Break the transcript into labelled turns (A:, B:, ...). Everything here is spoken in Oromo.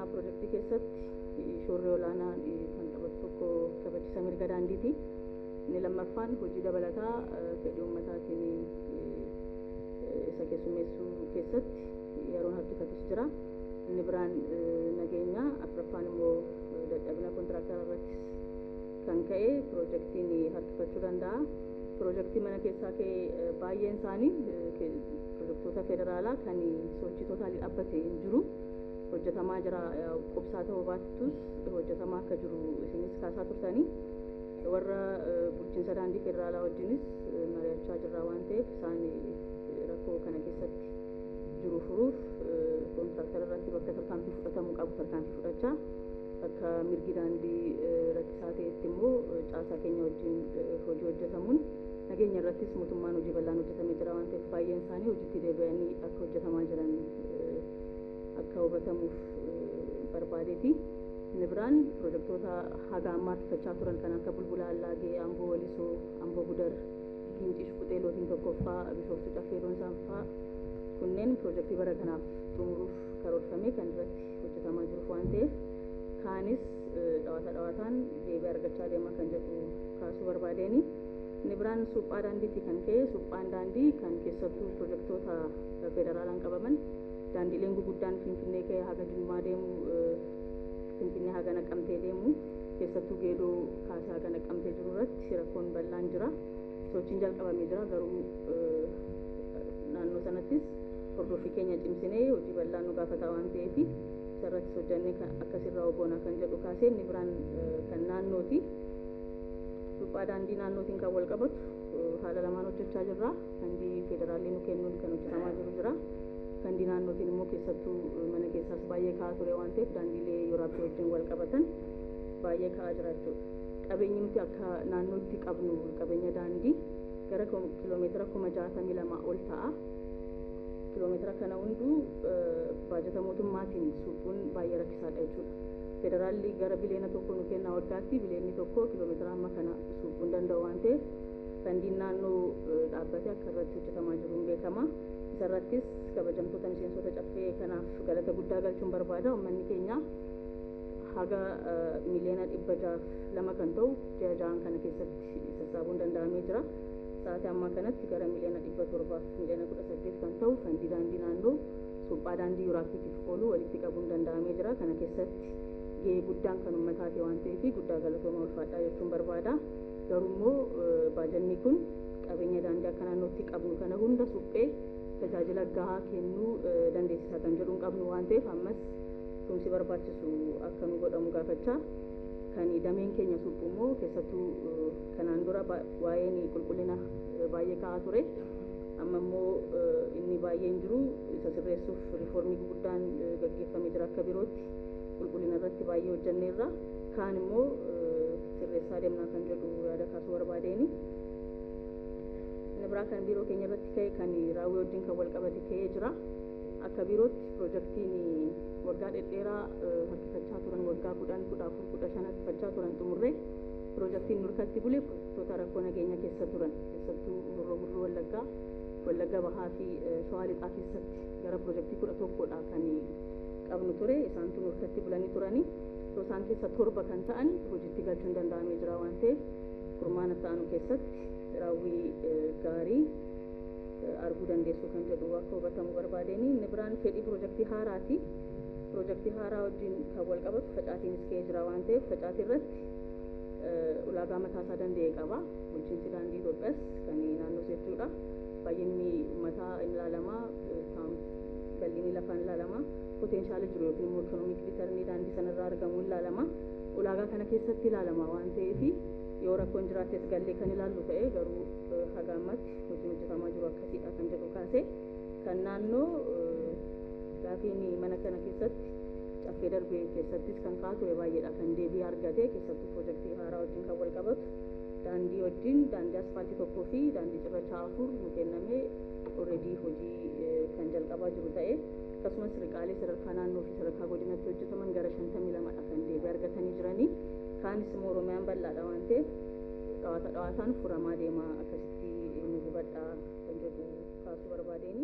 A: Harkifannaa piroojeektii keessatti shoorri olaanaa kan taphatu tokko kabachiisa mirga daandiiti. Inni lammaffaan hojii dabalataa fedhii uummataatiin isa keessummeessuu keessatti yeroon harkifatus jira. Inni biraan nageenya, afuraffaan immoo dadhabina kontiraaktara irrattis kan ka'e piroojeektiin harkifachuu danda'a. Piroojeektii mana keessaa ka'e baay'een isaanii piroojeektoota federaalaa kan sochii tootaalii dhaabbate hin jiru. Hojjetamaa jira, qubsaa ta'uu baattus hojjetamaa akka jiru isinis kaasaa turtanii. Warra bulchiinsa daandii federaalaa wajjinis mari'achaa jirra waan ta'eef isaan rakkoo kana keessatti jiru furuuf kontiraaktara irratti bakka tarkaanfii fudhatamuu qabu tarkaanfii fudhachaa, bakka mirgi daandii rakkisaa ta'etti immoo caasaa keenya wajjin hojii hojjetamuun nageenya irrattis mootummaan hojii bal'aan hojjetamee jira waan ta'eef baay'een isaanii hojiitti deebi'anii akka hojjetamaa jiran akka hubatamuuf barbaadeeti. Inni biraan piroojeektoota haga ammaa harkifachaa turan kan akka Bulbula Allaagee, Amboo Walisoo, Amboo Gudar, Gincii Shuquxee Lootiin tokkoffaa, Bishooftuu Caffee Doonsaanfaa kunneen piroojeektii bara kanaaf xumuruuf karoorfamee kan irratti hojjetamaa jiruuf waan ta'eef kaanis dhawaata dhawaataan deebii argachaa deema kan jedhu kaasuu barbaadeeni. Inni biraan suphaa daandiitti kan ka'e, suphaan daandii kan keessattuu piroojeektoota federaalaan qabaman daandiileen guguddaan Finfinnee ka'ee haga Jimmaa deemu, Finfinnee haga Naqamtee deemu, keessattuu Geedoo kaasee haga Naqamtee jiru irratti rakkoon bal'aan jira. Sochiin jalqabamee jira, garuu naannoo sanattis hordoffii keenya cimsinee hojii bal'aan nu gaafata waan ta'eef isarrattis hojjannee akkasirraa ogoonaa kan jedhu kaasee. Inni biraan kan naannooti. Suphaa daandii naannootiin kan wal qabatu haala lamaan hojjechaa jirra. Fandii federaalli nu kennuun kan hojjetamaa jiru jira. Fandii naannootiin immoo keessattuu mana keessaas baay'ee ka'aa ture waan ta'eef daandiilee yoraabii wajjin wal qabatan baay'ee ka'aa jira jechuudha. Qabeenyi nuti akka naannootti qabnu qabeenya daandii gara kiiloomeetira 62,000 ol ta'a. Kiiloomeetira kana hunduu baajata mootummaatiin suphuun baay'ee rakkisaadha jechuudha. Federaalli gara biliyoona 1 nu kenna waggaatti, biliyoonni 1 kiiloomeetira hamma kana suphuu hin danda'u waan ta'eef fandiin naannoo dhaabbatee akka irratti hojjetamaa jiru hin beekama. Isarrattis kabajamtoota miseensota caffee kanaaf galata guddaa galchuun barbaada. Uummanni keenya haga 602,000,000 kan ta'u ji'a 6n kana keessatti sassaabuun danda'amee jira. Sa'aatii ammaa kanatti gara 718,000,000 kan ta'u fandii daandii naannoo suphaa daandii yuraappiitiif oolu walitti qabuun danda'amee jira. Kana keessatti gahee guddaan kan uummataati waan ta'eef guddaa galatooma, ulfaadhaa jechuun barbaada. Garuu immoo baajanni kun qabeenya daandii akka naannootti qabnu kana hunda suphee tajaajila gahaa kennuu dandeessisa kan jedhu hin qabnu waan ta'eef ammas tumsi barbaachisu akka nu godhamu gaafachaa. Kan dameen keenya suphu immoo keessattuu kanaan dura waa'een qulqullina baay'ee ka'aa ture. Amma immoo inni baay'een jiru isa sirreessuuf riiformii guguddaan gaggeeffamee jira, akka birootti qulqullina irratti baay'ee hojjenneerra. Kaan immoo sirreessaa deemnaa kan jedhu yaada kaasuu barbaadeeni. Inni biraa kan biiroo keenya irratti ka'e kan raawwii wajjin kan wal qabate ka'ee jira. Akka biirootti piroojeektiin waggaa dhedheeraa harkifachaa turan, waggaa 10, 14, 15 harkifachaa turan xumurree, piroojeektiin nurkatti bule piroojeektoota rakkoo nageenya keessa turan, keessattuu Horroo Guduruu Wallaggaa, Wallagga Bahaa fi Shawaa Lixaa keessatti gara piroojeektii 11dha kan qabnu ture. Isaantu nurkatti bulanii turanii. Isaan keessa 7 kan ta'an hojiitti galchuun danda'amee jira waan ta'eef kurmaana ta'anu keessatti raawwii gaarii arguu dandeessu kan jedhu akka hubatamu barbaadeni. Inni biraan fedhii piroojeektii haaraati. Piroojeektii haaraa wajjin kan wal qabatu facaatiinis ka'ee jira waan ta'eef facaatii irratti ulaagaa mataasaa danda'e qaba. Bulchiinsi daandii Itoophiyaas kan naannoo jechuudha. Baay'inni uummataa in ilaalama, bal'inni lafaa in ilaalama, potenshaala jiru yookiin immoo economic returnii daandii sanarraa argamu in ilaalama. Ulaagaa kana keessatti ilaalama waan ta'eef yoo rakkoon jiraates gallee kan ilaallu ta'e, garuu haga ammaatti hojiin hojjetamaa jiru akkasiidha kan jedhu kaase. Kan naannoo gaafiin mana kana keessatti caffee darbe keessattis kan ka'aa ture baay'eedha kan deebii argate, keessattuu piroojeektii haaraa wajjin kan wal qabatu daandii wajjin daandii asfaaltii 1 fi daandii cirrachaa 4 nu kennamee already hojii kan jalqabaa jiru ta'e, akkasumas riqaalee sadarkaa naannoo fi sadarkaa godinatti hojjetaman gara 52dha kan deebii argatanii jiranii. Kaanis immoo Oromiyaan bal'aadha waan ta'eef dhawaata dhawaataan furamaa deema, akkasitti nu hubadhaa kan jedhu kaasuu barbaadeeni.